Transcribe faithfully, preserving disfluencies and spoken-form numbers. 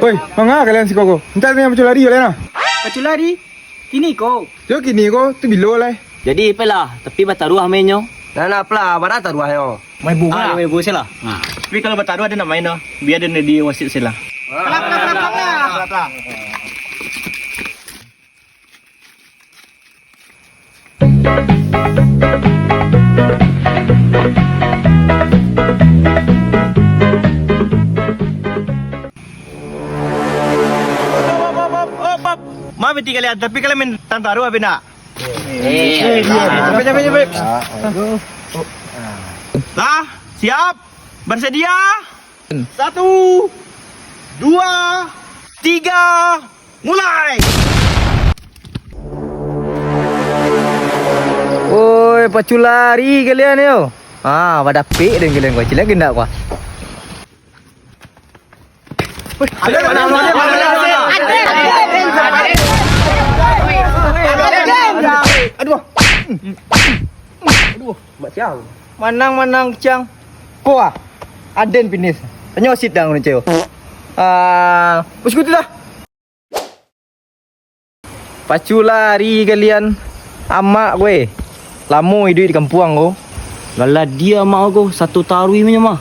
Oi, manga kalian siko ko? Mintak nian pacu lari kalian ah. Pacu lari? Kini ko? Yo kini ko, tu bilo lai. Jadi, pelah, tapi bataruah mainnyo. Nah, nah, pelah, bara taruahnyo. Main bunga. Ah, main bunga sih lah. Nah. Tapi kalau bataruah ada nak main doh. Biar ada di wasit sih lah. Pelah, pelah, pelah, pelah. Pelah, pelah. Maaf, iti kalian, tapi kalian main tantaru apa nak? Capek, capek, capek. Lah, siap? Bersedia? Satu, dua, tiga, mulai! Oi, pacu lari kalian yo. Ah, badapik den kalian ko, cilek gendak ko. Aduh. Aduh. Mak Ciang. Manang, manang, Ciang. Ko ah. Aden pinis. Tanyo sit dah ngunu ceo. Ah, bosku tu dah. Pacu lari kalian. Amak gue. Lamo iduik di kampuang ko. Lah dia amak ko, satu taruih punya mah.